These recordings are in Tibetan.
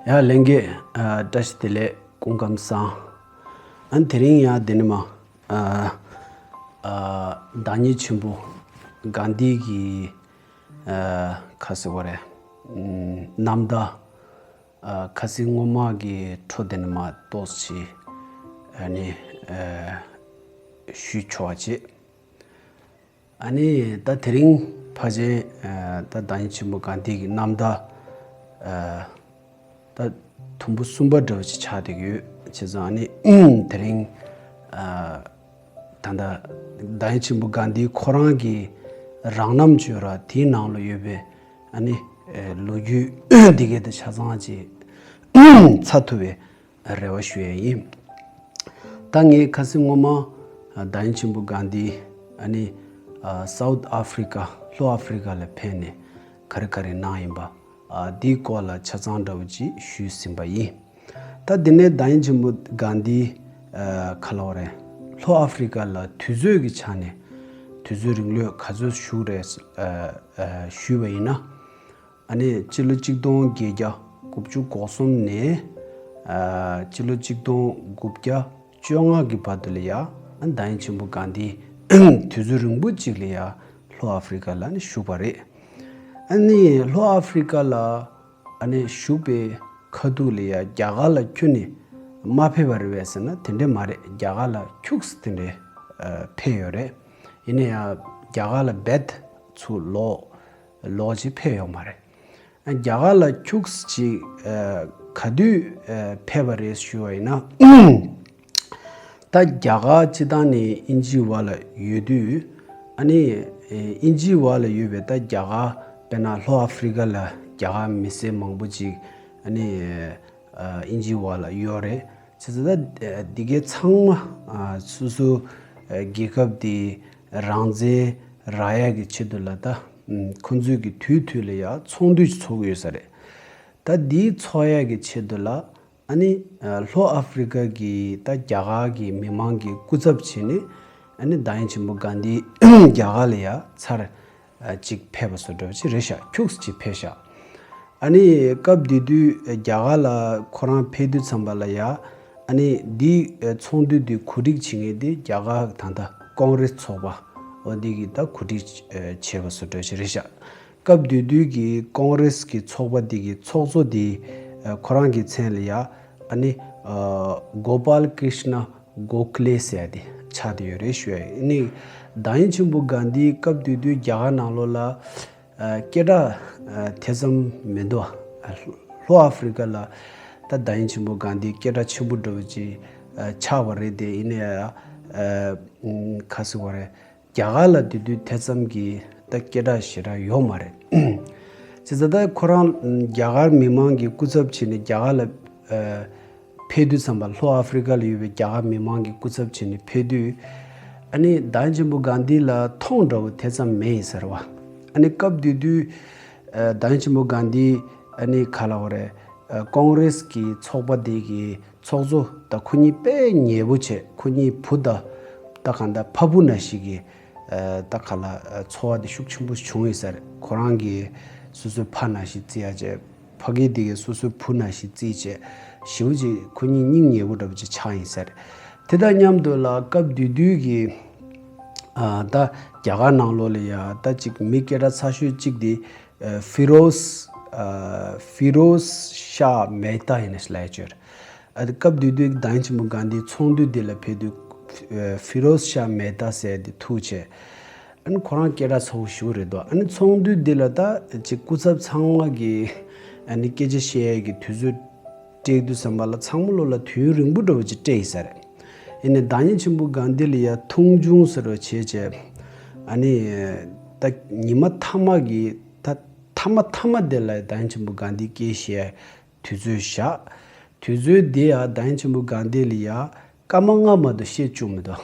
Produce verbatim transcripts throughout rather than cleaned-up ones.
ཡ་ལྷན་རྒྱས། ཨ། བཀྲ་ཤིས་བདེ་ལེགས། སྐུ་ཁམས་བཟང་། ཨ་ནི་དེ་རིང་ཡང་འདི་ནས་མར་ཨ་ཨ་བདག་ཉིད་ཆེན་པོ་གྷན་དྷི་གི་ཨ་ག་རེ་ཟེར་དགོས་རེད། ཨམ་རྣམ་ཐར། ཨ་ཁ་སང་སྔོན་མ་གི་འཕྲོ་དེ་ནས་མར་ཏོག་ཙམ་ཅིག་ཨ་ནི་ཨ་ཞུས་ཆོག་པ་བྱེད། ཨ་ནི་ད་དེ་རིང་ཕལ་ཆེར་ཨ་ད་བདག་ཉིད་ཆེན་པོ་གྷན་དྷི་གི་རྣམ་ཐར་ཨ་ད་དུམ་བུ་གསུམ་པ་འདྲ་བོ་ཅིག་ཆགས་བསྡད་ཀྱི་ཡོད། བྱས་ཙང་ཨ་ནི་དེ་རིང་ཨ་ད་ལྟ་བདག་ཉིད་ཆེན་པོ་གྷན་དྷི་ཁོ་རང་གི་རང་རྣམ་བརྗོད་ར་དེའི་ནང་ལ་ཡོད་པའི་ཨ་ནི་ཨ་ལོ་རྒྱུས་འདི་གའི་དེ་ཆ་ཚང་ཅིག་ཚར་ཐུབ་པའི་རེ་བ་ཞུ་ཡས་ཡིན། ད་ངས་ཁ་སང་སྔོན་མ་ཨ་བདག་ཉིད་ཆེན་པོ་གྷན་དྷི་ཨ་ནི་ཨ་སའུཐ་ཨ་ཧྥི་རི་ཀ་ལྷོ་ཨ་ཧྥི་རི་ཀ་ལ་ཕེབས་ནས་ག་རེ་ག་རེ་གནང་ཡིན་པ་ཨ་འདིའི་སྐོར་ལ་ཆ་ཚང་འདྲ་བོ་ཅིག་ཞུས་ཟིན་པ་ཡིན། ད་འདི་ནས་བདག་ཉིད་ཆེན་པོ་གྷན་དྷི་ཨ་ག་ལབ་དགོས་རེད། ལྷོ་ཨ་ཧྥི་རི་ཀ་ལ་དུས་ཚོད་ཀྱི་ཆ་ནས་དུས་ཚོད་རིང་ལོས་ག་ཚོད་བཞུགས་རེད་ཨ་ཨ་ཞུས་པ་ཡིན་ན། ཨ་ནི་སྤྱི་ལོ་གཅིག་སྟོང་བརྒྱད་བརྒྱ་དགུ་བཅུ་གོ་གསུམ་ནས་ཨ་སྤྱི་ལོ་གཅིག་སྟོང་དགུ་བརྒྱ་བཅོ་ལྔ་གི་བར་དུ་ལ་ཡ་ཨ་བདག་ཉིད་ཆེན་པོ་གྷན་དྷི་དུས་ཚོད་རིང་པོ་གཅིག་ལ་ཡ་ལྷོ་ཨ་ཧྥི་རི་ཀ་ལ་ནི་བཞུགས་པ་རེད། ཨ་ནི་ལྷོ་ཨ་ཧྥི་རི་ཀ་ལ་ཨ་ནི་བཞུགས་པའི་ཁ་ཐུག་ལ་ཡ་རྒྱ་གར་ལ་ཁྱོན་ནས་མ་ཕེབས་པ་རེད་པས་ཟེར་ན་དེ་འདྲས་མ་རེད། རྒྱ་གར་ལ་ཁྱུགས་དེ་འདྲས་ཨ་ཕེབས་ཡོད་རེད། ཡིན་ན་ཡང་རྒྱ་གར་ལ་རྦད་ཚུར་ལོག་ལོག་ཅིག་ཕེབས་ཡོད་མ་རེད། རྒྱ་གར་ལ་ཁྱུགས་ཅིག་ཨ་ག་དུས་ཨ་ཕེབས་པ་རེད་ཞུ་བ་ཡིན་ན། ད་རྒྱ་གར་སྤྱི་བཏང་ནས་དབྱིན་ཇིའི་བར་ལ་ཡོད་དུས་ཨ་ནི་ཨ་དབྱིན་ཇིའི་བར་ལ་ཡོད་པའི་ད་རྒྱ་གར་དཔེར་ན་ལྷོ་ཨ་ཧྥི་རི་ཀ་ལ་རྒྱ་གར་མི་སེར་མང་པོ་ཅིག་ཨ་ནི་ཨ་དབྱིན་ཇིའི་བར་ལ་ཡོད་རེད། བྱས་ཙང་ད་འདི་གའི་ཚང་མ་ཨ་སོ་སོ་ཨ་རྒྱལ་ཁབ་དེ་རང་བཙན་རག་ཡག་གི་ཆེད་དུ་ལ་ད་ཨམ་ཁོང་ཚོས་ཀྱི་དུས་དུས་ལ་ཡ་ཚོགས་འདུ་ཞིག་ཚོགས་ཀྱི་ཡོད་ས་རེད། ད་འདི་ཚོགས་ཡག་གི་ཆེད་དུ་ལ་ཨ་ནི་ཨ་ལྷོ་ཨ་ཧྥི་རི་ཀ་གི་ད་རྒྱ་གར་གི་མི་མང་གི་སྐུ་ཚབ་བྱས་ནས་ཨ་ནི་བདག་ཉིད་ཆེན་པོ་གྷན་དྷི་རྒྱ་གར་ལ་ཡ་ཚར་ཨ་ཅིག་ཕེབས་པ་བཟོ་འདྲ་བ་ཅིག་རེད་ཤག་ཁྱུགས་ཅིག་ཕེབས་ཤག་ཨ་ནི་སྐབས་དེ་དུས་རྒྱ་གར་ལ་ཁོ་རང་ཕེབས་དུས་ཙམ་པ་ལ་ཡ་ཨ་ནི་འདི་ཚོགས་འདུ་འདི་གོ་སྒྲིག་བྱེད་མཁན་དེ་རྒྱ་གར་ད་ལྟ་ཀོང་རེས་ཚོགས་པ་འོ་འདི་གིས་ད་གོ་སྒྲིག་བྱས་པ་བཟོ་འདྲ་ཅིག་རེད་ཤག་སྐབས་དེ་དུས་ཀྱི་ཀོང་རེས་ཀྱི་ཚོགས་པ་འདི་གི་ཚོགས་གཙོ་འདི་ཁོ་རང་གི་མཚན་ལ་ཡ་ཨ་ནི་གོ་པཱལ་ཀྲིཤ་ན་གོ་ཁི་ལེ་ཟེར་ཡ་དེ་ཆགས་བསྡད་ཡོད་རེད་ཞུ་ཡ་ཡིན། ཨ་ནི་བདག་ཉིད་ཆེན་པོ་གྷན་དྷི་སྐབས་དེ་དུས་རྒྱ་གར་ནང་ལོགས་ལ་ཨ་སྐད་གྲགས་ཨ་དེ་ཙམ་མི་འདུག་ཨ་ལྷོ་ཨ་ཧྥི་རི་ཀ་ལ་ད་བདག་ཉིད་ཆེན་པོ་གྷན་དྷི་སྐད་གྲགས་ཆེན་པོ་འདྲ་བོ་ཅིག་ཨ་ཆགས་པ་རེད་དེ། ཡིན་ན་ཡང་ཨ་ཨམ་ག་རེ་ཟེར་དགོས་རེད། རྒྱ་གར་ལ་དེ་དུས་དེ་ཙམ་གྱི་ད་སྐད་གྲགས་ཞེ་དྲག་ཡོད་མ་རེད། བྱས་ཙང་ད་ཁོ་རང་རྒྱ་གར་མི་མང་གི་སྐུ་ཚབ་བྱས་ནས་རྒྱ་གར་ལ་ཨ་ཕེབས་དུས་ཙམ་པ་ལྷོ་ཨ་ཧྥི་རི་ཀ་ལ་ཡོད་པའི་རྒྱ་གར་མི་མང་གི་སྐུ་ཚབ་བྱས་ནས་ཕེབས་དུས་ཨ་ནི་བདག་ཉིད་ཆེན་པོ་གྷན་དྷི་ལ་མཐོང་འདྲ་བོ་དེ་ཙམ་མེད་ཡིན་ཟེར་བ། ཨ་ནི་སྐབས་དེ་དུས་ཨ་བདག་ཉིད་ཆེན་པོ་གྷན་དྷི་ཨ་ནི་ག་ལབ་དགོས་རེད། ཨ་ཀོང་རེས་ཀྱི་ཚོགས་པ་དེ་གི་ཚོགས་གཙོ་ད་ཁོ་གཉིས་དཔེ་ཉེ་པོ་བྱས། ཁོ་གཉིས་བུ་དང་ད་གང་ལྟར་ཕ་བུ་ནང་བཞིན་གྱི་ཨ་ད་ག་ལ་ཨ་ཚོར་བ་དེ་ཤུགས་ཆེན་པོ་བྱུང་ཡོད་ས་རེད། ཁོ་རང་གིས་སོ་སོའི་ཕ་ནང་བཞིན་བརྩི་ཡ་བྱས། ཕ་གི་དེ་གིས་སོ་སོའི་བུ་ནང་བཞིན་བརྩིས་བྱས། ཞེ་པོ་ཅིག་ཁོ་གཉིས་སྙིང་ཉེ་པོ་འདྲ་པོ་ཅིག་ཆགས་ཡིན་ས་རེད། དེ་དང་མཉམ་དུ་ལ་སྐབས་དེ་དུས་ཀྱི་ཨ་ད་རྒྱ་གར་ནང་ལོགས་ལ་ཡ་ད་ཅིག་མི་སྐད་གྲགས་ཚ་ཤོས་གཅིག་དེ་ཨ་ཕི་རོས་ཨ་ཕི་རོས་ཤཱ་མེ་ཏཱ་ཡིན་ནས་ལས་བྱོས། ཨ་དེ་སྐབས་དེ་དུས་བདག་ཉིད་ཆེན་པོ་གྷན་དྷི་ཚོགས་འདུ་དེ་ལ་ཕེབས་དུས་ཨ་ཕི་རོས་ཤཱ་མེ་ཏཱ་ཟེར་དེ་ཐུག་བྱས། ཨ་ནི་ཁོ་རང་སྐད་གྲགས་ཚ་པོ་ཞེ་པོ་རེད་འདུག་ཨ་ནི་ཚོགས་འདུ་འདི་ལ་ད་ཅིག་སྐུ་ཚབ་ཚང་མ་གིས་ཨ་ནི་སྐད་ཆ་བཤད་ཡས་ཀྱི་དུས་ཚོད་སྤྲད་དུས་ཙམ་པ་ལ་ཚང་མ་ལོ་ལ་དུས་ཡུན་རིང་པོ་འདྲ་པོ་ཅིག་སྤྲད་ཡིན་ས་རེད། ཡིན་ནའི་བདག་ཉིད་ཆེན་པོ་གྷན་དྷི་ལ་ཡ་མཐོང་ཆུང་ཟེར་བ་བྱས་བྱས། ཨ་ནི་ད་ཉི་མ་མཐའ་མ་གི་ད་མཐའ་མ་མཐའ་མ་དེ་ལ་བདག་ཉིད་ཆེན་པོ་གྷན་དྷི་སྐད་བཤད་ཡས་དུས་ཚོད་བཞག་དུས་ཚོད་དེ་ཡ་བདག་ཉིད་ཆེན་པོ་གྷན་དྷི་ལ་ཡ་སྐར་མ་ལྔ་མ་གཏོགས་བཤད་བཅུག་མི་འདུག་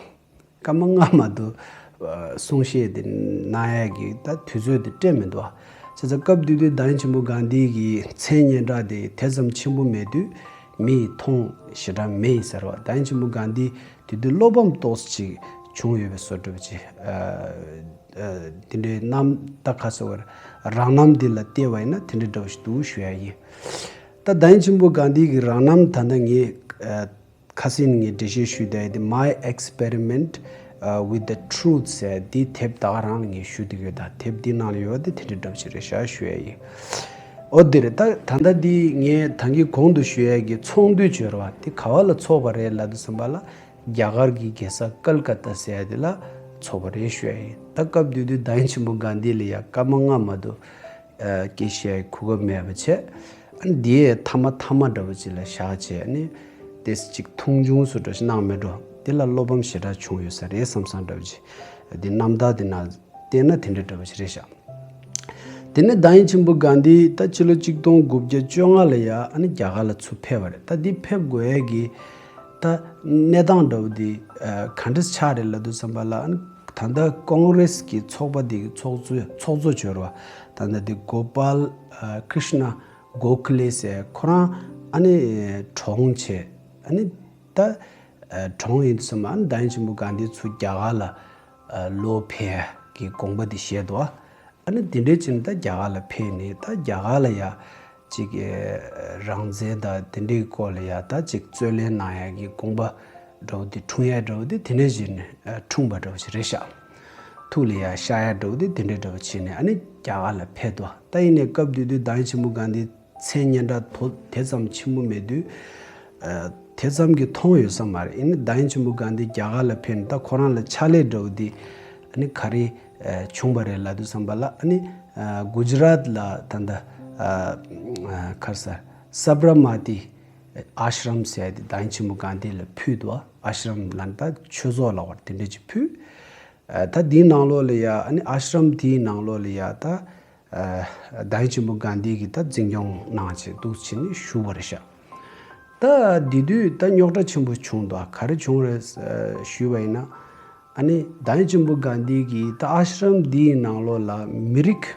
སྐར་མ་ལྔ་མ་གཏོགས་ཨ་གསུང་བཤད་དེ་གནང་ཡས་ཀྱི་ད་དུས་ཚོད་དེ་སྤྲད་མི་འདུག་བྱས་ཙང་སྐབས་དེ་དུས་བདག་ཉིད་ཆེན་པོ་གྷན་དྷི་གི་མཚན་སྙན་གྲགས་དེ་དེ་ཙམ་ཆེན་པོ་མེད་དུས་མི་ཡིས་མཐོང་ཞེ་དྲག་མེད་ཡིན་ཟེར་བ། བདག་ཉིད་ཆེན་པོ་གྷན་དྷི་དེ་དུས་བློ་ཕམ་ཏོག་ཙམ་ཅིག་བྱུང་ཡོད་པའི་བཟོ་འདྲ་པོ་ཅིག་ཨ་ཨ་དེ་འདྲའི་རྣམ་ད་ག་ཟེར་བར་རང་རྣམ་འདི་ལ་བལྟས་པ་ཡིན་ན་དེ་འདྲའི་འདྲ་པོ་ཞིག་འདུག་ཞུ་ཡ་ཡིན། ད་བདག་ཉིད་ཆེན་པོ་གྷན་དྷི་གི་རང་རྣམ། ད་ལྟ་ངས་ཨ་ཁ་སང་ངས་འགྲེལ་བཤད་ཞུས་བསྡད་དེ། My Experiment, uh, with the Truth ཟེར་དེའི་དེབ་ད་ག་རང་ངས་ཞུ་བསྡད་ཡོད། ད་དེབ་འདི་ནང་ལ་ཡོད་དེ་དེ་འདྲ་འདྲ་པོ་ཞིག་རེད་ཤག་ཞུ་ཡ་ཡིན། ཨོ་དེ་རེད། ད་ད་ལྟ་འདི་ངས་ད་གིན་གོང་དུ་ཞུ་ཡ་གི་ཚོགས་འདུ་བྱས་པ་དེ་ག་བ་ལ་ཚོགས་པ་རེད་ལབ་དུས་ཙམ་པ་ལ། རྒྱ་གར་གྱི་རྒྱལ་ས་ཀལ་ཀ་ཏ་ཟེར་ཡ་དེ་ལ་ཚོགས་པ་རེད་ཞུ་ཡ་ཡིན། ད་སྐབས་དེ་དུས་བདག་ཉིད་ཆེན་པོ་གྷན་དྷི་ལ་ཡ་སྐར་མ་ལྔ་མ་གཏོགས་ཨ་སྐད་ཆ་བཤད་གོ་སྐབས་མེད་པ་བྱས། ཨ་ནི་དེའི་མཐའ་མ་མཐའ་མ་འདྲ་པོ་ཅིག་ལ་བཞག་བྱས། ཨ་ནི་དེ་ཅིག་མཐོང་ཆུང་སུ་འདྲ་ཞིག་གནང་མེད་འགྲོ། དེ་ལ་བློ་ཕམ་ཞེ་དྲག་བྱུང་ཡོད་ས་རེད་བསམ་བསམ་འདྲ་པོ་ཅིག། དེ་རྣམ་ཐར་དེ་ནང་བལྟས་ན་དེ་འདྲ་འདྲ་པོ་ཞིག་རེད་ཤག། དེ་ནས་བདག་ཉིད་ཆེན་པོ་གྷན་དྷི་ད་ཕྱི་ལོ་གཅིག་སྟོང་དགུ་བརྒྱ་བཅོ་ལྔ་ལ་ཡ་ཨ་ནི་རྒྱ་གར་ལ་ཚུར་ཕེབས་པ་རེད། ད་འདི་ཕེབས་དགོས་ཡས་ཀྱི་ད་གནས་སྟངས་འདྲ་པོ་འདི་ཨ་ག་འདྲ་ཆགས་རེད་ལབ་དུས་ཙམ་པ་ལ། ཨ་ནི་ད་ལྟ་ཀོང་རེས་ཀྱི་ཚོགས་པ་འདི་གི་ཚོགས་གཙོ་ཚོགས་གཙོ་བྱས་པ་ད་ལྟ་འདི་གོ་པཱལ་ཨ་ཀྲི་ཤ་ན་གོ་ཁི་ལེ་ཟེར་ཁོ་རང་ཨ་ནི་གྲོངས་བྱས། ཨ་ནི་ད་ཨ་གྲོངས་ཡིན་དུས་ཙམ་པ་ཨ་ནི་བདག་ཉིད་ཆེན་པོ་གྷན་དྷི་ཚུར་རྒྱ་གར་ལ་ཨ་ལོག་ཕེབས་ཀྱི་དགོངས་པ་འདི་བཞེས་འདུག། ཨ་ནི་དེ་འདྲའི་ཕྱིར་ད་རྒྱ་གར་ལ་ཕེབས་ནས། ད་རྒྱ་གར་ལ་ཡ་ཅིག་ཨེ་རང་བཙན་དང་དེ་འདྲའི་སྐོར་ལ་ཡ་ད་ཅིག་རྩོད་ལེན་གནང་ཡ་གི་དགོངས་པ་འདྲ་པོ་དེ་འཁྲུངས་ཡ་འདྲ་པོ་དེ་དེ་འདྲ་བྱས་ནས་ཨ་འཁྲུངས་པ་འདྲ་པོ་ཞིག་རེད་ཤག། ཐུགས་ལ་ཡ་ཤར་ཡ་འདྲ་པོ་དེ་དེ་འདྲ་འདྲ་པོ་བྱས་ནས་ཨ་ནི་རྒྱ་གར་ལ་ཕེབས་འདུག། ད་ཡིན་ནའི་སྐབས་དེ་དུས་བདག་ཉིད་ཆེན་པོ་གྷན་དྷི་མཚན་སྙན་གྲགས་དེ་ཙམ་ཆེན་པོ་མེད་དུས། ཨ་དེ་ཙམ་གྱིས་མཐོང་ཡོད་ས་མ་རེད། ཡིན་ནའི་བདག་ཉིད་ཆེན་པོ་གྷན་དྷི་རྒྱ་གར་ལ་ཕེབས་ནས་ད་ཁོ་རང་ལ་ཕྱག་ལས་འདྲ་པོ་འདི་ཨ་ནི་ག་རེ་ཨ་བྱུང་བ་རེད་ལབ་དུས་ཙམ་པ་ལ། ཨ་ནི་ཨ་གུ་ཇི་རཱཏ་ལ་ད་ལྟ་ཨ་ཨ་ག་རེ་ཟེར། སབ་ར་མ་ཏི་ཨ་ཤྲམ་ཟེར་དེ་བདག་ཉིད་ཆེན་པོ་གྷན་དྷི་ལ་ཕུལ་འདུག། ཨ་ཤྲམ་ལབ་ན་ད་ཆོས་ཚོགས་ལབ་པ་དེ་འདྲ་ཅིག་ཕུལ། ཨ་ད་དེའི་ནང་ལོགས་ལ་ཡ། ཨ་ནི་ཨ་ཤྲམ་དེའི་ནང་ལོགས་ལ་ཡ་ད་ཨ་བདག་ཉིད་ཆེན་པོ་གྷན་དྷི་གིས་ད་འཛིན་སྐྱོང་གནང་བྱས་འདུག་བྱས་ནས་བཞུགས་པ་རེད་ཤག། ད་དེ་དུས་ད་རྙོག་དྲ་ཆེན་པོ་བྱུང་འདུག། ག་རེ་བྱུང་རེད་ཨ་ཞུས་པ་ཡིན་ན། ཨ་ནི་བདག་ཉིད་ཆེན་པོ་གྷན་དྷི་གིས་ད་ཨ་ཤྲམ་འདིའི་ནང་ལོགས་ལ་མི་རིགས་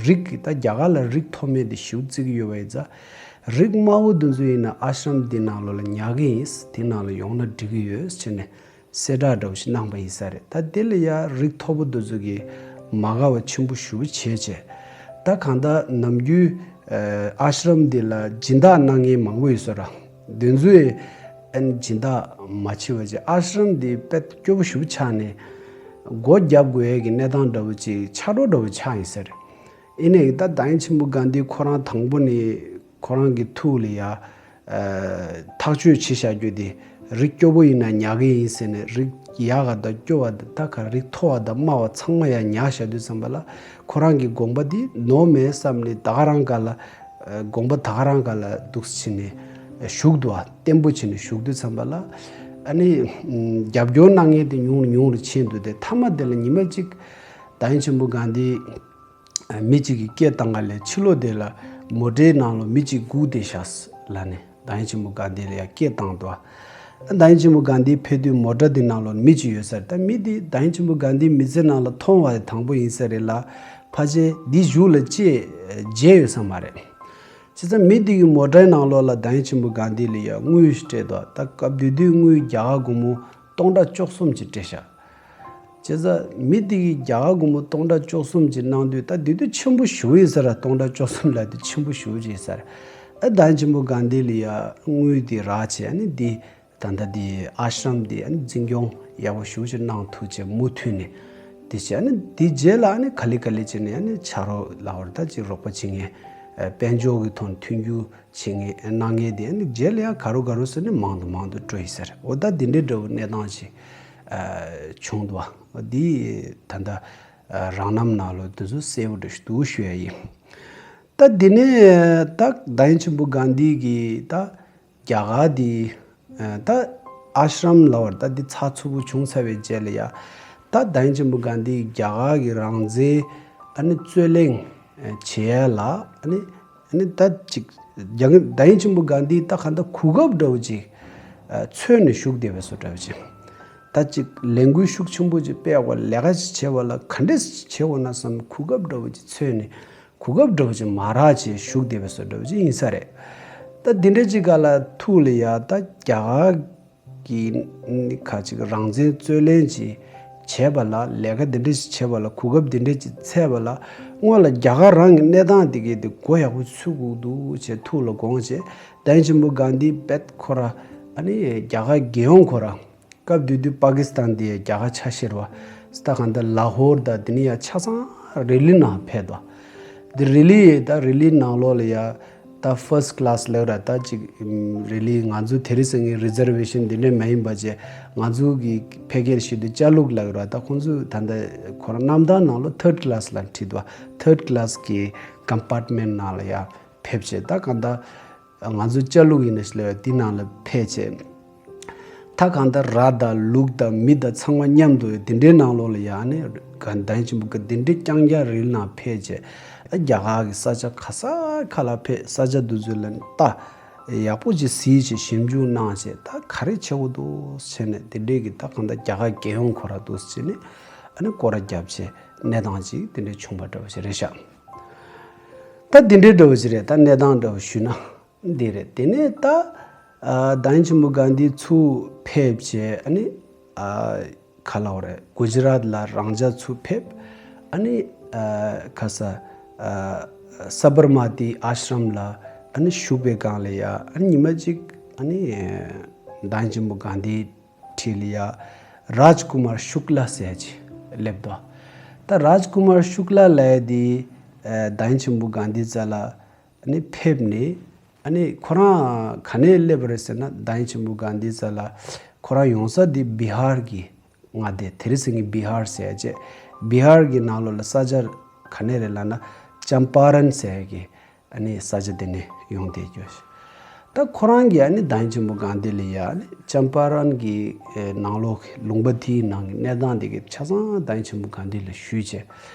རིགས་ད་རྒྱ་གར་ལ་རིགས་མཐོ་དམན་དེ་ཞེ་པོ་བརྩི་གི་ཡོད་པ་ཡིན་ཙང་། རིགས་དམའ་བོ་དེ་ཚོ་ཡིན་ན་ཨ་ཤྲམ་འདི་ནང་ལོགས་ལ་ཉར་གི་ཡིན། དེ་ནང་ལ་ཡོང་ན་འགྲིག་གི་ཡོད་ཟེར་ནས་གསལ་བསྒྲགས་འདྲ་པོ་ཞིག་གནང་པ་ཡིན་ས་རེད། ད་དེ་ལ་ཡ་རིགས་མཐོ་པོ་དེ་ཚོ་གིས་མ་དགའ་བ་ཆེན་པོ་ཞེ་པོ་བྱས་བྱས། ད་གང་ལྟར་ནམ་རྒྱུན་ཨ་ཨ་ཤྲམ་འདི་ལ་སྦྱིན་བདག་གནང་མཁན་མང་པོ་ཡོད་ས་རེད། དེ་ཚོས་ཨ་ནི་སྦྱིན་བདག་མ་བྱེད་པ་བྱས། ཨ་ཤྲམ་འདི་དཔེ་སྐྱོ་པོ་ཞེ་པོ་ཆགས་ནས་སྒོ་བརྒྱབ་དགོས་ཡས་ཀྱི་གནས་སྟངས་འདྲ་པོ་ཅིག་ཆགས་འགྲོ་འདྲ་པོ་ཆགས་ཡིན་ས་རེད། ཡིན་ནའི་ད་བདག་ཉིད་ཆེན་པོ་གྷན་དྷི་ཁོ་རང་དང་པོ་ནས་ཁོ་རང་གི་ཐུགས་ལ་ཡ་ཨ་ཐག་གཅོད་བྱས་བཞག་རྒྱུ་དེ། རིགས་སྐྱོ་པོ་ཡིན་ན་ཉར་གི་ཡིན་ཟེར་ནས། རིགས་ཡག་ག་དང་སྐྱོ་བ་དང་། ད་ག་རིགས་མཐོ་བ་དང་དམའ་བ་ཚང་མ་ཡ་ཉར་བཞག་དུས་ཙམ་པ་ལ། ཁོ་རང་གི་དགོངས་པ་འདི་ནོར་མེད་བསམ་ནས་ད་ག་རང་ག་ལ་ཨ་དགོངས་པ་ད་ག་རང་ག་ལ་འདུག་སེ་བྱས་ནས་བཞུགས་འདུག། ཨ་བརྟན་པོ་བྱས་ནས་བཞུགས་དུས་ཙམ་པ་ལ། ཨ་ནི་ཨ་རྒྱབ་སྐྱོར་གནང་མཁན་དེ་ཉུང་རུ་ཉུང་རུ་ཕྱིན་འདུག་སྟེ། མཐའ་མ་དེ་ལ་ཉི་མ་གཅིག་བདག་ཉིད་ཆེན་པོ་གྷན་དྷི་མི་གཅིག་གིས་སྐད་བཏང་ག་ལས། ཕྱི་ལོགས་དེ་ལ་མོ་ཊའི་ནང་ལོགས་མི་གཅིག་སྒུག་བསྡད་ཤག་ལབ་ནས་བདག་ཉིད་ཆེན་པོ་གྷན་དྷི་ལ་ཡ་སྐད་བཏང་འདུག། བདག་ཉིད་ཆེན་པོ་གྷན་དྷི་ཕེབས་དུས་མོ་ཊ་དེ་ནང་ལོགས་མི་གཅིག་ཡོད་ས་རེད། ད་མི་དེ་བདག་ཉིད་ཆེན་པོ་གྷན་དྷི་མི་ཚེ་ནང་ལ་མཐོང་བ་དང་པོ་ཡིན་ས་རེད་ལ། ཕལ་ཆེར་འདི་གཞུག་ལ་ཅིག་མཇལ་ཡོད་ས་མ་རེད། བྱས་ཙང་མི་དེ་གིས་མོ་ཊའི་ནང་ལོགས་ལ་བདག་ཉིད་ཆེན་པོ་གྷན་དྷི་ལ་ཡ་དངུལ་ཞིག་སྤྲད་འདུག། ད་སྐབས་དེ་དུས་དངུལ་རྒྱ་གར་སྒོར་མོ་སྟོང་ཕྲག་བཅུ་གསུམ་ཅིག་སྤྲད་ཤག། བྱས་ཙང་མི་དེ་གིས་རྒྱ་གར་སྒོར་མོ་སྟོང་ཕྲག་བཅུ་གསུམ་ཅིག་གནང་དུས། ད་དེ་དུས་ཆེན་པོ་ཞེ་པོ་ཡིན་ས་རེད། སྟོང་ཕྲག་བཅུ་གསུམ་ལབ་དུས་ཆེན་པོ་ཞེ་པོ་ཅིག་ཡིན་ས་རེད། ཨ་བདག་ཉིད་ཆེན་པོ་གྷན་དྷི་ལ་ཡ་དངུལ་དེ་རག་བྱས། ཨ་ནི་འདི་ད་ལྟ་འདི་ཨ་ཤྲམ་འདི་ཨ་ནི་འཛིན་སྐྱོང་ཡག་པོ་ཞེ་པོ་ཅིག་གནང་ཐུབ་བྱས་མུ་མཐུད་ནས་དེ་བྱས། ཨ་ནི་དེ་རྗེས་ལ་ཨ་ནི་ག་ལེ་ག་ལེ་བྱས་ནས་ཨ་ནི་ཕྱག་རོགས་ལབ་པ་རེད། ད་ཅིག་རོགས་པ་བྱེད་མཁན་ཨ་དཔལ་འབྱོར་གྱི་ཐོག་ནས་མཐུན་འགྱུར་བྱེད་མཁན་གནང་མཁན་དེ་ཨ་ནི་རྗེས་ལ་ཡང་ག་རུ་ག་རུ་ཟེར་ནས་མང་དུ་མང་དུ་འགྲོ་ཡི་ཟེར། འོ་ད་འདི་འདྲའི་འདྲ་བོ་གནས་སྟངས་ཤིག་ཨ་བྱུང་འདུག་བ། འོ་འདི་ད་ལྟ་ཨ་རང་རྣམ་ནང་ལོགས་འདི་ཚོ་གསལ་པོ་འདྲ་ཞིག་འདུག་ཞུ་ཡ་ཡིན། ད་འདི་ནས་ད་བདག་ཉིད་ཆེན་པོ་གྷན་དྷི་གིས་ད་རྒྱ་གར་འདི་ཨ་ད་ཨ་ཤྲམ་ལབ་པ་ད་འདི་ཚགས་ཚུད་པོ་བྱུང་ཚར་བའི་རྗེས་ལ་ཡ། ད་བདག་ཉིད་ཆེན་པོ་གྷན་དྷི་རྒྱ་གར་གྱི་རང་བཙན་ཨ་ནི་རྩོད་གླེང་བྱེད་ཡ་ལ། ཨ་ནི་ཨ་ནི་ད་ཅིག་རྒྱ་བདག་ཉིད་ཆེན་པོ་གྷན་དྷི་ད་ག་འདྲ་གོ་སྐབས་འདྲ་བོ་ཅིག་ཨ་འཚོལ་ནས་བཞུགས་བསྡད་པའི་བཟོ་འདྲ་བོ་ཅིག། ད་ཅིག་ལས་འགུལ་ཤུགས་ཆེན་པོ་ཅིག་སྤེལ་དགོས། ལས་ཀ་ཅིག་བྱེད་པ་ལ་ག་འདྲས་བྱེད་དགོས་ན་བསམ་གོ་སྐབས་འདྲ་བོ་ཅིག་འཚོལ་ནས། གོ་སྐབས་འདྲ་བོ་ཅིག་མ་རག་བྱས་བཞུགས་བསྡད་པའི་བཟོ་འདྲ་བོ་ཅིག་ཡིན་ས་རེད། ད་འདི་འདྲ་ཅིག་ག་ལ་ཐུགས་ལ་ཡ་ད་རྒྱ་གར་གྱི་ཁ་ཅིག་རང་བཙན་རྩོད་ལེན་ཅིག་ བྱས་པ་ལ། ལས་ཀ་འདི་འདྲ་ཞིག་བྱས་པ་ལ། གོ་སྐབས་འདི་འདྲ་ཞིག་འཚལ་བ་ལ། སྔོན་ལ་རྒྱ་གར་རང་གི་གནས་སྟངས་དེ་གའི་དེ་མགོ་ཡག་པོ་ཚོད་དགོས་འདུག་ཅེས་ཐུགས་ལ་དགོངས་བྱས། བདག་ཉིད་ཆེན་པོ་གྷན་དྷི་དཔེ་ཁོ་ར་ཨ་ནི་རྒྱ་གར་རྒྱལ་ཡོངས་ཁོ་ར། སྐབས་དེ་དུས་པ་ཀི་སི་ཐན་དེ་རྒྱ་གར་ཆ་ཤས་རེད་བ། ད་གང་ལྟར་ལ་ཧོར་དང་དེ་ནས་ཡང་ཆ་ཚང་རི་ལི་ནང་ཕེབས་དོ། དེ་རི་ལི་ད་རི་ལི་ནང་ལོགས་ལ་ཡ། ད་ཕར་སི་ཊི་ཀ་ལ་སི་ལབ་ར། ད་ཅིག་རི་ལི་ང་ཚོ་དེ་རིང་སང་ཉིན་རི་ཛར་ཝེ་ཤན་འདི་འདྲ་མ་ཡིན་པ་བྱས། ང་ཚོ་གི་ཕལ་སྐད་བཤད་དུས་ཅ་ལུག་ལབ་ར། ད་ཁོང་ཚོས་ད་ལྟ་ཁོ་རང་གནམ་ཐང་ནང་ལོགས་ཐར་ཌི་ཀ་ལ་སི་ལ་ཁྲིད་དོ། ཐར་ཌི་ཀ་ལ་སི་གི་ཀམ་པར་ཊི་མེན་ཊི་ནང་ལ་ཡ་ཕེབས་བྱས། ད་གང་ལྟར་ང་ཚོ་ཅ་ལུག་ཡིན་ན་ཞིག་ལབ་དེ་ནང་ལ་ཕེབས་བྱས། ད་གང་ལྟར་ར་དང་ལུག་དང་མི་དང་ཚང་མ་མཉམ་དུ་དེ་འདྲའི་ནང་ལོགས་ལ་ཡ་ནི་ག་བདག་ཉིད་ཆེན་པོ་གྷན་དྷི་དེ་འདྲའི་རྐྱང་རྐྱང་རི་ནང་ཕེབས་བྱས། ཨ་རྒྱ་གར་གྱི་ས་ཆ་ག་ས་ག་ལ་ཕེབས། ས་ཆ་དེ་ཚོ་ལ་ལྟ། ཡག་པོ་ཅིག་གཟིགས་བྱས་ཞིབ་འཇུག་གནང་བྱས། ད་ག་རེ་བྱེད་དགོས་འདུག་བྱས་ནས་དེ་འདྲའི་གི་ད་གང་ལྟར་རྒྱ་གར་རྒྱལ་ཡོངས་ཁོ་ར་འདུག་བྱས་ནས་ཨ་ནི་སྐོར་ར་བརྒྱབ་བྱས་གནས་སྟངས་ཅིག་དེ་འདྲའི་བྱུང་བ་འདྲ་བོ་ཞིག་རེད་ཤག་ད་དེ་འདྲའི་འདྲ་བོ་ཞིག་རེད། ད་གནས་སྟངས་འདྲ་བོ་ཞུས་ན། འདི་རེད། དེ་ནས་ད་ཨ་བདག་ཉིད་ཆེན་པོ་གྷན་དྷི་ཚུར་ཕེབས་བྱས། ཨ་ནི་ཨ་ག་ལབ་དགོས་རེད། གུ་ཇི་རཱཏ་ལ་རང་འཇགས་ཚུར་ཕེབས། ཨ་ནི་ཨ་ག་ས་ཨ་ས་བར་མ་ཏི་ཨ་ཤྲམ་ལ་ཨ་ནི་བཞུགས་པའི་སྒང་ལ་ཡ། ཨ་ནི་ཉི་མ་གཅིག་ཨ་ནི་བདག་ཉིད་ཆེན་པོ་གྷན་དྷི་འཁྲིས་ལ་ཡ་རཱཇ་ཀུ་མར་ཤུག་ལ་ཟེར་ཅིག་སླེབས་དོ། ད་རཱཇ་ཀུ་མར་ཤུག་ལ་ལབ་ཡ་དེ་ཨ་བདག་ཉིད་ཆེན་པོ་གྷན་དྷི་རྩ་ལ་ཨ་ནི་ཕེབས་ནས། ཨ་ནི་ཁོ་རང་ག་ནས་སླེབས་པ་རེད་ཟེར་ན། བདག་ཉིད་ཆེན་པོ་གྷན་དྷི་རྩ་ལ་ཁོ་རང་ཡོང་ས་དེ་བི་ཧར་གྱི་མངའ་སྡེ། དེ་རིང་སང་ཉིན་བི་ཧར་ཟེར་ཡ་བྱས། བི་ཧར་གྱི་ནང་ལོགས་ལ་ས་ཆ་ག་ནས་རེད་ལབ་ན། ཅམ་པ་རན་ཟེར་ཡ་གི་ཨ་ནི་ས་ཆ་དེ་ནས་ཡོང་བསྡད་རྒྱུ། ད་ཁོ་རང་གིས་ཨ་ནི་བདག་ཉིད་ཆེན་པོ་གྷན་དྷི་ལ་ཡ། ཨ་ནི་ཅམ་པ་རན་གྱི་ཨེ་ནང་ལོགས་ལུང་པ་དེའི་ནང་གི་གནས་སྟངས་དེ་གའི་ཆ་ཚང་བདག་ཉིད་ཆེན་པོ་གྷན་དྷི་ལ་ཞུས་བྱས།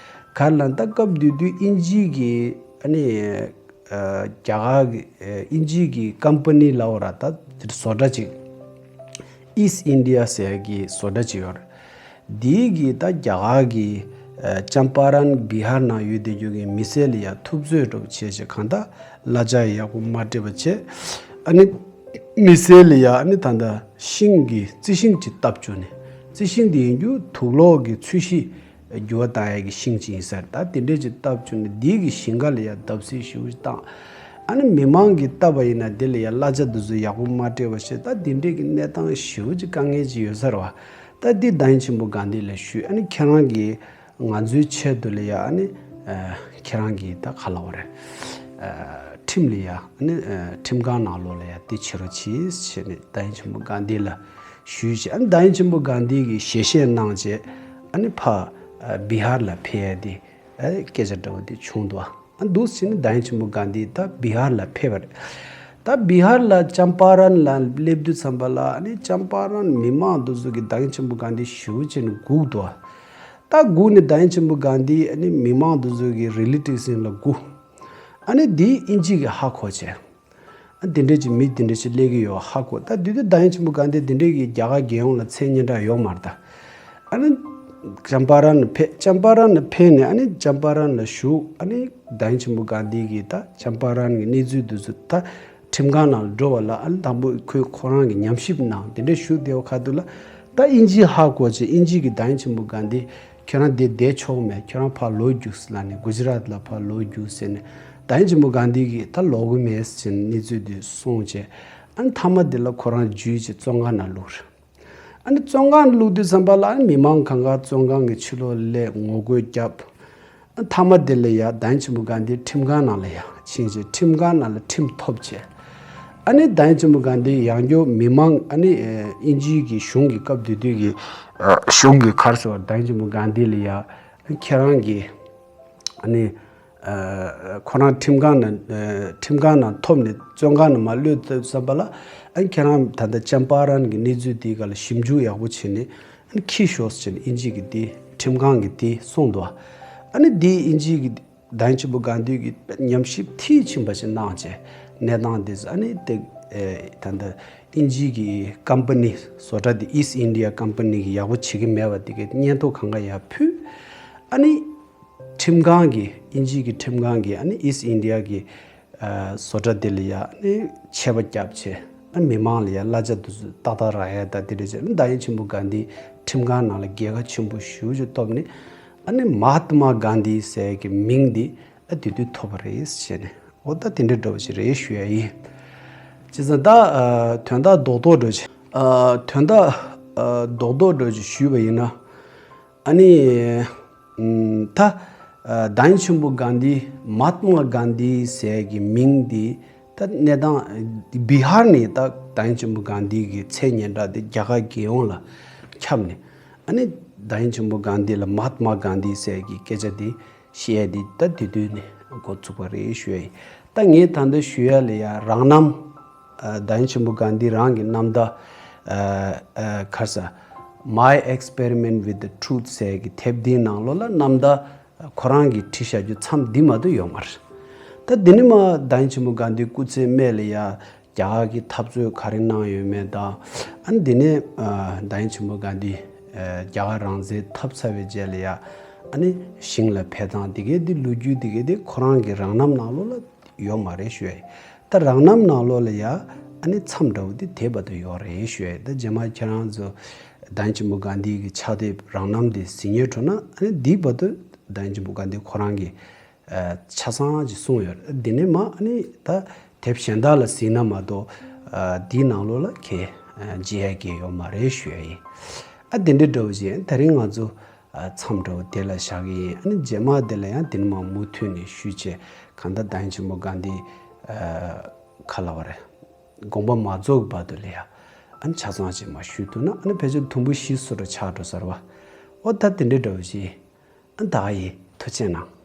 ག་རེ་ལབ་ན། ད་སྐབས་དེ་དུས་དབྱིན་ཇི་གི་ཨ་ནི་ཨ་རྒྱ་གར་གྱི་ཨ་དབྱིན་ཇི་གི་ཀམ་པ་ནི་ལབ་དགོས་ར། ད་བཟོ་གྲྭ་ཅིག་ཨིསྟ་ཨིན་ཌི་ཡ་ཟེར་ཡ་གི་བཟོ་གྲྭ་ཅིག་ཡོད་རེད། དེའི་གི་ད་རྒྱ་གར་གྱི་ཨ་ཅམ་པ་རན་བི་ཧར་ནང་ཡོད་བསྡད་རྒྱུ་གི་མི་སེར་ལ་ཡ་ཐུབ་ཚོད་འདྲ་པོ་བྱས་བྱས། གང་ལྟར་གླ་ཆ་ཡག་པོ་མ་སྤྲད་པ་བྱས། ཨ་ནི་མི་སེར་ལ་ཡ་ཨ་ནི་ད་ལྟ་ཤིང་གི་རྩི་ཤིང་ཅིག་བཏབ་བཅུག་ནས། རྩི་ཤིང་དེ་ཡིན་རྒྱུ་དུག་ལོག་གི་ཚོས་གཞི་འགྱུར་བ་བཏང་ཡ་གི་ཤིང་ཅིག་ཡིན་ས་རེད། ད་དེ་འདྲས་ཅིག་བཏབ་བཅུག་ནས་དེའི་གི་ཞིང་ཁ་ལ་ཡ་བརྡབ་གསིག་ཞེ་པོ་ཅིག་བཏང་། ཨ་ནི་མི་མང་གིས་བཏབ་པ་ཡིན་ན་དེ་ལ་ཡ་གླ་ཆ་དེ་ཚོ་ཡག་པོ་མ་སྤྲད་པ་བྱས། ད་དེ་འདྲས་ཀྱི་གནས་སྟངས་ཞེ་པོ་ཅིག་དཀའ་ངལ་ཅིག་ཡོད་ས་རེད་བ། ད་འདི་བདག་ཉིད་ཆེན་པོ་གྷན་དྷི་ལ་ཞུས། ཨ་ནི་ཁྱེད་རང་གིས་ང་ཚོའི་ཆེད་དུ་ལ་ཡ། ཨ་ནི་ཨ་ཁྱེད་རང་གིས་ད་ག་ལབ་དགོས་རེད། ཨ་ཁྲིམས་ལ་ཡ། ཨ་ནི་ཨ་ཁྲིམས་ཁང་ནང་ལོགས་ལ་ཡ་དེ་བྱེད་རོགས་གྱིས་ཟེར་ནས་བདག་ཉིད་ཆེན་པོ་གྷན་དྷི་ལ་ཞུས་བྱས། ཨ་ནི་བདག་ཉིད་ཆེན་པོ་གྷན་དྷི་གིས་ཞལ་བཞེས་གནང་བྱས། ཨ་ནི་ཕར་ཨ་བི་ཧར་ལ་ཕེབས་ཡ་དེ་ཨ་སྐད་ཆ་འདྲ་བོ་དེ་བྱུང་འདུག་ཨ་འདུག་ཟེར་ནས་བདག་ཉིད་ཆེན་པོ་གྷན་དྷི་ད་བི་ཧར་ལ་ཕེབས་པ་རེད། ད་བི་ཧར་ལ་ཅམ་པ་རན་ལ་སླེབས་དུས་ཙམ་པ་ལ། ཨ་ནི་ཅམ་པ་རན་མི་མང་དེ་ཚོ་གིས་བདག་ཉིད་ཆེན་པོ་གྷན་དྷི་ཞེ་པོ་བྱས་ནས་སྒུག་འདུག་ད་སྒུག་ནས་བདག་ཉིད་ཆེན་པོ་གྷན་དྷི་ཨ་ནི་མི་མང་དེ་ཚོ་གི་རི་ལི་ཊིབ་སི་ལ་སྒུག་ཨ་ནི་དེ་དབྱིན་ཇི་གིས་ཧ་གོ་བྱས། ཨ་དེ་འདྲས་ཀྱི་མི་དེ་འདྲས་ཅིག་སླེབས་ཀྱི་ཡོད་ཧ་གོ། ད་དེ་དུས་བདག་ཉིད་ཆེན་པོ་གྷན་དྷི་དེ་འདྲས་ཀྱི་རྒྱ་གར་རྒྱལ་ཡོངས་ལ་མཚན་སྙན་གྲགས་ཡོད་མ་རེད་ད། ཨ་ནི་ཅམ་པ་རན་ལ་ཕེབས། ཅམ་པ་རན་ལ་ཕེབས་ནས་ཨ་ནི་ཅམ་པ་རན་ལ་བཞུགས། ཨ་ནི་བདག་ཉིད་ཆེན་པོ་གྷན་དྷི་གིས་ད་ཅམ་པ་རན་གྱི་གནས་ཚུལ་དེ་ཚོ་ད་ཁྲིམས་ཁང་ནང་ལ་འགྲོ་བ་ལ། ཨ་ནི་དང་པོ་ཁོས་ཁོ་རང་གིས་ཉམས་ཞིབ་གནང་། དེ་འདྲས་བཞུགས་བསྡད་པ་ཁ་ཐུག་ལ། ད་དབྱིན་ཇི་ཧ་གོ་བྱས། དབྱིན་ཇི་གིས་བདག་ཉིད་ཆེན་པོ་གྷན་དྷི་ཁྱོད་རང་འདིར་བསྡད་ཆོག་མེད། ཁྱོད་རང་ཕར་ལོག་རྒྱུགས་ལབ་ནས། གུ་ཇི་རཱཏ་ལ་ཕར་ལོག་རྒྱུགས་ཟེར་ནས། བདག་ཉིད་ཆེན་པོ་གྷན་དྷི་གིས་ད་ལོག་གི་མེད་ཟེར་ནས་གནས་ཚུལ་དེ་གསུངས་བྱས། ཨ་ནི་མཐའ་མ་དེ་ལ་ཁོ་རང་འཇུས་བྱས་བཙོན་ཁང་ནང་བླུགས་རེད། ཨ་ནི་བཙོན་ཁང་བླུགས་དུས་ཙམ་པ་ལ། ཨ་ནི་མི་མང་གང་ག་བཙོན་ཁང་གི་ཕྱི་ལོགས་སླེབས་ངོ་རྒོལ་བརྒྱབ། ཨ་མཐའ་མ་དེ་ལ་ཡ་བདག་ཉིད་ཆེན་པོ་གྷན་དྷི་ཁྲིམས་ཁང་ནང་ལ་ཡ་ཕྱིན་བྱས། ཁྲིམས་ཁང་ནང་ལ་ཁྲིམས་ཐོབ་བྱས། ཨ་ནི་བདག་ཉིད་ཆེན་པོ་གྷན་དྷི་ཡང་བསྐྱར་མི་མང་། ཨ་ནི་ཨ་དབྱིན་ཇིའི་གི་གཞུང་གི་སྐབས་དེ་དུས་ཀྱི་ཨ་གཞུང་གི་ག་རེ་ཟེར་བ། བདག་ཉིད་ཆེན་པོ་གྷན་དྷི་ལ་ཡ་ཁྱེད་རང་གི་ཨ་ནི་ཨ་ཁོ་རང་ཁྲིམས་ཁང་ནང་ཨ་ཁྲིམས་ཁང་ནང་ཐོབ་ནས་བཙོན་ཁང་ནང་མར་གློད་ཐུབ་ཙམ་པ་ལ། ཨ་ནི་ཁྱེད་རང་ད་ལྟ་ཅམ་པ་རན་གྱི་གནས་ཚུལ་དེའི་སྒང་ལ་ཞིབ་འཇུག་ཡག་པོ་བྱས་ནས། ཨ་ནི་འཁྱེར་ཤོག་ཟེར་ནས་དབྱིན་ཇི་གི་དེ་ཁྲིམས་ཁང་གི་དེ་གསུངས་འདུག་ཨ་ནི་དེ་དབྱིན་ཇི་གི་བདག་ཉིད་ཆེན་པོ་གྷན་དྷི་གིས་ཉམས་ཞིབ་མཐིལ་ཕྱིན་པ་ཞིག་གནང་བྱས། གནས་སྟངས་དེ་ཚོ། ཨ་ནི་དེ་ཨེ་ད་ལྟ་དབྱིན་ཇི་གི་ཀམ་པ་ནི་བཟོ་གྲྭ་དེ། ཨིསྟ་ཨིན་ཌི་ཡ་ཀམ་པ་ནི་གིས་ཡག་པོ་བྱེད་ཀྱི་མེད་པ་དེ་གའི་སྙན་ཐོ་གང་ག་ཡར་ཕུལ། ཨ་ནི་ཁྲིམས་ཁང་གིས། དབྱིན་ཇི་གི་ཁྲིམས་ཁང་གིས་ཨ་ནི་ཨིསྟ་ཨིན་ཌི་ཡ་གི་ཨ་བཟོ་གྲྭ་དེ་ལ་ཡ་ཨ་ནི་ཆད་པ་བརྒྱབ་བྱས། ཨ་མི་མང་ལ་ཡ་གླ་ཆ་དུ་ཏག་ཏག་རག་ཡ་ད་དེ་འདྲ་བྱས་ན་བདག་ཉིད་ཆེན་པོ་གྷན་དྷི་ཁྲིམས་ཁང་ནང་ལ་རྒྱལ་ཁ་ཆེན་པོ་ཞེ་པོ་ཅིག་ཐོབ་ནས། ཨ་ནི་མ་ཧཱ་ཏ་མ་གྷན་དྷི་ཟེར་གྱི་མིང་འདི་ཨ་དེ་དུས་ཐོབ་པ་རེད་ཟེར་ནས། འོ་ད་དེ་འདྲ་འདྲ་བོ་ཞིག་རེད་ཞུ་ཡ་ཡིན། བྱས་ཙང་ད་ཨ་དོན་དག་རྡོག་རྡོག་འདྲ་བོ་ཞིག་ཨ་དོན་དག་ཨ་རྡོག་རྡོག་འདྲ་བོ་ཞིག་ཞུས་པ་ཡིན་ན། ཨ་ནི་ཨམ་ད་ཨ་བདག་ཉིད་ཆེན་པོ་གྷན་དྷི་མ་ཧཱ་ཏ་མ་གྷན་དྷི་ཟེར་གྱི་མིང་འདི་ད་གནས་སྟངས་བི་ཧར་ནས་ད་བདག་ཉིད་ཆེན་པོ་གྷན་དྷི་གི་མཚན་སྙན་གྲགས་དེ་རྒྱ་གར་རྒྱལ་ཡོངས་ལ་ཁྱབ་ནས། ཨ་ནི་བདག་ཉིད་ཆེན་པོ་གྷན་དྷི་ལ་མ་ཧཱ་ཏ་མ་གྷན་དྷི་ཟེར་གྱི་སྐད་ཆ་དེ་བཤད་ཡ་དེ་ད་དེ་དུས་ནས་འགོ་ཚུགས་པ་རེད་ཞུ་ཡ་ཡིན། ད་ངས་ད་ལྟ་ཞུ་ཡ་ལ་ཡ་རང་རྣམ་ཨ་བདག་ཉིད་ཆེན་པོ་གྷན་དྷི་རང་གི་རྣམ་ཐར་ཨ་ཨ་ག་རེ་ཟེར། My Experiment with the Truth ཟེར་གྱི་དེབ་འདིའི་ནང་ལོགས་ལ་རྣམ་ཐར་ཁོ་རང་གིས་བྲིས་བཞག་རྒྱུ་མཚམས་འདི་མ་གཏོགས་ཡོད་མ་རེད། ད་འདི་ནི་མ་བདག་ཉིད་ཆེན་པོ་གྷན་དྷིའི་སྐུ་ཚེའི་སྨད་ལ་ཡ་རྒྱ་གར་གྱི་འཐབ་རྩོད་ག་རེ་གནང་ཡོད་མེད་དང་། ཨ་ནི་འདི་ནས་ཨ་བདག་ཉིད་ཆེན་པོ་གྷན་དྷི་ཨ་རྒྱ་གར་རང་བཙན་འཐབ་ཚར་བའི་རྗེས་ལ་ཡ་ཨ་ནི་ཞིང་ལ་ཕེབས་སྟངས་འདི་གའི་འདི་ལོ་རྒྱུས་འདི་གའི་འདི་ཁོ་རང་གི་རང་རྣམ་ནང་ལོགས་ལ་ཡོད་མ་རེད་ཞུ་ཡ་ཡིན། ད་རང་རྣམ་ནང་ལོགས་ལ་ཡ་ཨ་ནི་མཚམས་འདྲ་བོ་འདི་དེ་བར་དུ་ཡོད་རེད་ཞུ་ཡ་ཡིན། ད་རྗེས་མ་ཁྱེད་རང་ཚོ་བདག་ཉིད་ཆེན་པོ་གྷན་དྷི་གི་ཕྱག་དེབ་རང་རྣམ་འདི་གཟིགས་ཉན་འགྲོ་ན། ཨ་ནི་འདིའི་བར་དུ་བདག་ཉིད་ཆེན་པོ་གྷན་དྷི་ཁོ་རང་གིས་ཨ་ཆ་ཚང་ཅིག་གསུངས་ཡོད་རེད། འདི་ནས་མ་ཨ་ནི་ད་དེབ་གཞན་དག་ལ་གཟིགས་ན་མ་གཏོགས་ཨ་འདིའི་ནང་ལོགས་ལ་ཁྱེད་ཨ་མཇལ་ཡ་གི་ཡོད་མ་རེད་ཞུ་ཡ་ཡིན། ཨ་དེ་འདྲའི་འདྲ་བོ་ཅིག་ཡིན། ད་རིང་ང་ཚོ་ཨ་མཚམས་འདྲ་བོ་དེ་ལ་བཞག་གི་ཡིན། ཨ་ནི་རྗེས་མ་དེ་ལ་ཡང་དེ་ནས་མ་མུ་མཐུད་ནས་ཞུས་བྱས། གང་ལྟར་བདག་ཉིད་ཆེན་པོ་གྷན་དྷི་ཨ་ག་ལབ་པ་རེད། དགོངས་པ་མ་རྫོགས་ཀྱི་བར་དུ་ལ་ཡ་ཨ་ནི་ཆ་ཚང་ཅིག་མ་ཞུས་ཐུབ་ན། ཨ་ནི་ཕལ་ཆེར་དུམ་བུ་བཞི་སོ་འདྲ་ཆགས་འགྲོ་ས་རེད་པ། འོ་ད་དེ་འདྲའི་འདྲ་བོ་ཅིག་ཡིན། ཨ་ད་ཡིན། ཐུགས་རྗེ་གནང་།